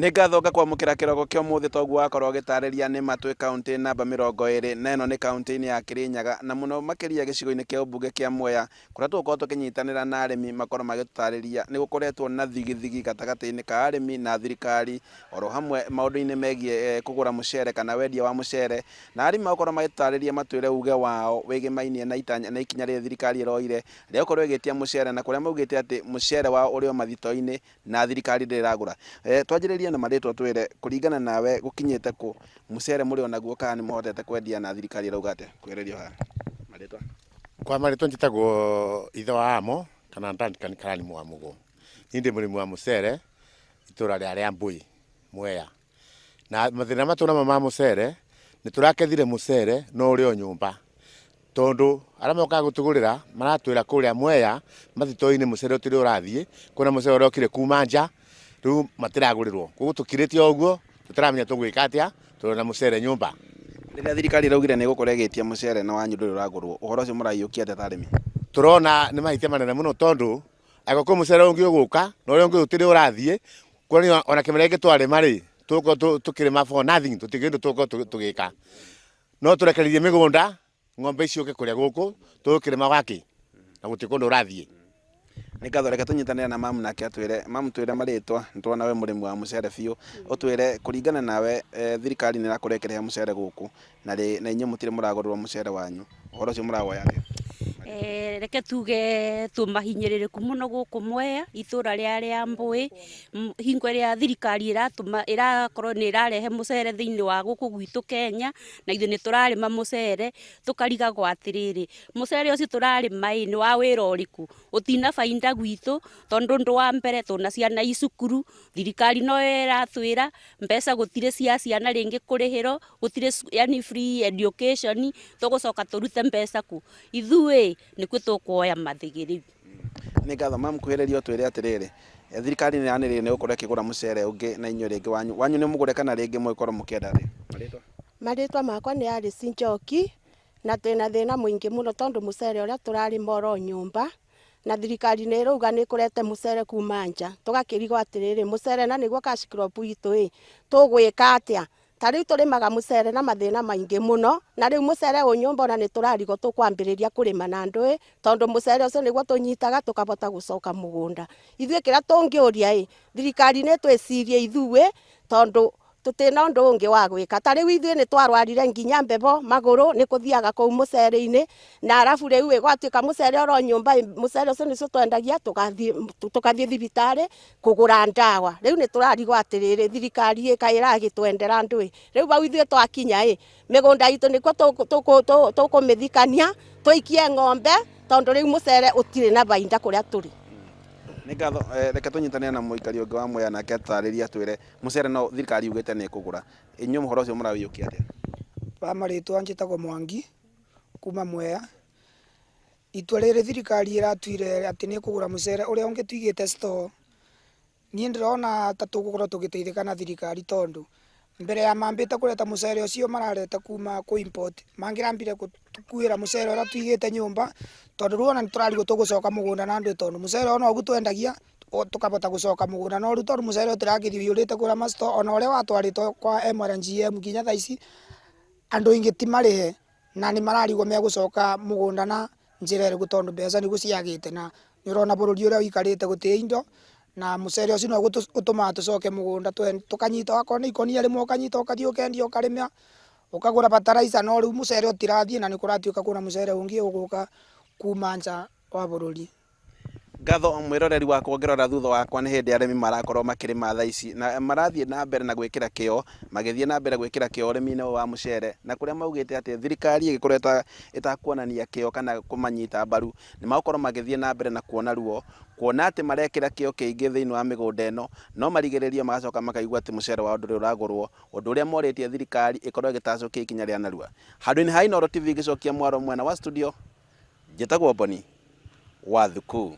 Nĩ ngatho ngakwamũkĩra kĩroko kĩa ũmũthĩ toguo wakorwo ũgĩtarĩria nĩ ma twĩ kaũntĩ namba 24 nĩ kaũntĩ-inĩ ya Kĩrĩnyaga na mũno makĩria gĩcigo-inĩ kĩa ũmbunge kĩa Mwea kũrĩa tũgũkorwo tũkĩnyitanĩra na arĩmi makorwo magĩtũtarĩria nĩ gũkoretwo na thigithigi gatagatĩ-inĩ ka arĩmi na thirikari oro hamwe maũndũ-inĩ megiĩ kũgũra mũcere kana wendia wa mũcere na arĩmi magũkorwo magĩtũtarĩria matwĩre uge wao wĩgĩmainie na itanya na ikinya rĩrĩ thirikari ĩroire rĩa gũkorwo ĩgĩtia mũcere na kũrĩa maugĩte atĩ mũcere wao ũrĩ o mathito-inĩ na thirikari ndĩrĩ ĩragũra. Twanjĩrĩrie na marĩtwa ũtwĩre kũringana nawe gũkinyĩte kũ, mũcere mũrĩ o naguo kana nĩ mũhotete kwendia na thirikari ĩrauga atĩa? Kwĩrĩrio haha. Marĩtwa. Kwa marĩtwa njĩtagwo ithe wa Amo kana Duncan Karani Mwamũgũ. Niĩ ndĩ mũrĩmi wa mũcere itũra rĩa Rĩambũi, Mwea. Na mathĩna marĩa twĩnamo ma mũcere, nĩ tũrakethire mũcere no ũrĩ o nyũmba. Tondũ arĩa mokaga gũtũgũrĩra maratwĩra kũrĩa Mwea mathitoo-inĩ mũcere ũtirĩ ũrathiĩ, kwĩna mũcere ũrokire kuma nja, rĩu matiragũrĩrwo. Koguo tũkirĩte o ũguo tũtaramenya tũgwĩka atĩa tũrĩ na mũcere nyũmba. Rĩrĩa thirikari ĩraugire nĩ ĩgũkorwo ĩgĩtia mũcere na wanyu ndũrĩ ũragũrwo, ũhoro ũcio mũraiyũkia atĩa ta arĩmi? Tũrona nĩ mahĩtia manene mũno tondũ angĩkorwo kwĩ mũcere ũngĩ ũgũka na ũrĩa ũngĩ gũtirĩ ũrathiĩ, kuonania ona kĩmera gĩkĩ twarĩma rĩ, tũgũkorwo tũkĩrĩma for nothing, tũtirĩ kĩndũ tũgũkorwo tũgĩka. No tũrekereirie mĩgũnda ng'ombe ici ciũke kũrĩa gũkũ tũgũkĩrĩma wakĩ na gũtirĩ kũndũ ũrathiĩ. Nĩ ngatho reke tũnyitanĩre na mamu nake atwĩre, mamu twĩre marĩtwa, nĩ tũrona we mũrĩmi wa mũcere biũ, ũtwĩre kũringana nawe thirikari nĩ ĩrakorwo ĩkĩrehe mũcere gũkũ na inyuĩ mũtirĩ mũragũrĩrwo mũcere wanyu, ũhoro ũcio mũrawoya atĩa? Reke tuge twĩ mahinyĩrĩrĩku mũno gũkũ Mwea, itũra rĩa Rĩambũĩ, hingo ĩrĩa thirikari ĩratũma ĩrakorwo nĩ ĩrarehe mũcere thĩiniĩ wa gũkũ gwitũ Kenya, na ithuĩ nĩ tũrarĩma mũcere, tũkarigagwo atĩrĩrĩ, mũcere ũcio tũrarĩma ĩ, nĩ wa wĩra ũrĩkũ? Gũtina bainda gwitũ, tondũ ũndũ wa mbere twĩna ciana i cukuru, thirikari noyo ĩratwĩra, mbeca gũtirĩ cia ciana rĩngĩ kũrĩhĩrwo, gũtirĩ yaani free education, tũgũcoka tũrute mbeca kũ? Ithuĩ nĩkuo tũkuoya mathĩgĩ rĩu. Nĩ ngatho mamu kuhĩrĩria ũtwĩre atĩrĩrĩ, thirikari nĩ yanĩrĩire nĩ gũkorwo ĩkĩgũra mũcere ũngĩ na inyuĩ rĩngĩ wanyu, wanyu nĩ mũgũre kana rĩngĩ mũgĩkorwo mũkĩenda atĩa? Marĩtwa? Marĩtwa makwa nĩ Alice Njoki, na twĩna thĩna mũingĩ mũno tondũ mũcere ũrĩa tũrarĩma oro nyũmba, na thirikari nĩ ĩrauga nĩ ĩkũrete mũcere kuma nja, tũgakĩrigwo atĩrĩrĩ, mũcere na nĩguo cash crop itũ ĩ, tũgwĩka atĩa? Ta rĩu tũrĩmaga mũcere na mathĩna maingĩ mũno, na rĩu mũcere wĩ nyũmba ona nĩ tũrarigwo tũkwambĩrĩria kũrĩma na ndũĩ, tondũ mũcere ũcio nĩguo tũnyitaga tũkabota gũcoka mũgũnda. Ithuĩ kĩrĩa tũngĩũria ĩ, thirikari nĩ ĩtwĩcirie ithuĩ, tondũ tũtirĩ na ũndũ ũngĩ wa gwĩka. Ta rĩu ithuĩ nĩ twarwarire nginya mbebo magũrũ nĩ kũthiaga kũu mũcere-inĩ, na arabu rĩu ĩ, gwatuĩka mũcere oro nyũmba ĩ, mũcere ũcio nĩcio twendagia tũgathiĩ thibitarĩ kũgũra ndawa. Rĩu nĩ tũrarigwo atĩrĩrĩ, thirikari ĩ kaĩ ĩragĩtwendera ndũĩ? Rĩu hau ithuĩ twakinya ĩ, mĩgũnda itũ nĩkuo tũkũmĩthikania, tũikie ng'ombe, tondũ rĩu mũcere ũtirĩ na bainda kũrĩa tũrĩ. Nĩ ngatho, reke tũnyitane na mũikari ũngĩ wa Mwea nake atũtarĩrie atwĩre mũcere no thirikari yugĩte nĩ ĩkũgũra, inyuĩ ũhoro ũcio mũraũiyũkia atĩa? Wa marĩtwa njĩtagwo Mwangi kuma Mwea. Itua rĩrĩ thirikari ĩratuire atĩ nĩ ĩkũgũra mũcere ũrĩa ũngĩ tũigĩte store, niĩ ndĩrona ta tũgũkorwo tũgĩteithĩka na thirikari tondũ, mbere ya mambĩte kũreta mũcere ũcio marareta kuma kũ import, mangĩrambire gũtũkuĩra mũcere ũrĩa tũigĩte nyũmba, tondũ rĩu ona nĩ tũrarigwo tũgũcoka mũgũnda na ndũ tondũ mũcere ũyũ noguo twendagia tũkabota gũcoka mũgũnda, no rĩu tondũ mũcere ũtĩrakĩthiĩ ũiyũrĩte kũrĩa ma store, ona ũrĩa watwarĩtwo kwa MRGM nginya thaa ici andũ aingĩ ti marĩhe. Na nĩ mararigwo megũcoka mũgũnda na njĩra ĩrĩkũ tondũ mbeca nĩguo ciagĩte na nĩ ũrona bũrũri ũrĩa ũikarĩte gũtirĩ indo na mũcere ũcio noguo ũtũmaga tũcoke mũgũnda tũkanyita okorwo nĩ ikũnia rĩmwe ũkanyita ũkathiĩ ũkendia ũkarĩma, ũkagũra bataraitha no rĩu mũcere ũtirathiĩ na nĩ kũratuĩka kwĩna mũcere ũngĩ ũgũka kuma nja wa bũrũri. Ngatho mwĩroreri wakwa ũngĩrora thutha wakwa nĩ hĩndĩ arĩmi marakorwo makĩrĩma thaa ici na marathiĩ na mbere na gwĩkĩra kĩo, magĩthiĩ na mbere gwĩkĩra kĩo ũrĩmi-inĩ ũyũ wa mũcere na kũrĩa maugĩte atĩ thirikari ĩngĩkorwo ĩtakuonania kĩo kana kũmanyita mbaru nĩ magũkorwo magĩthiĩ na mbere na kuona ruo, kuona atĩ marekĩra kĩo kĩingĩ thĩinĩ wa mĩgũnda ĩno no marigĩrĩrio magacoka makaigua atĩ mũcere wao ndũrĩ ũragũrwo, ũndũ ũrĩa morĩtie thirikari ĩkorwo ĩgĩtacũkia ikinya rĩa narua. Handũ-inĩ ha Inooro TV ngĩcokia mwaro mwena wa studio, Njĩtagwo Boni wa Thukuu.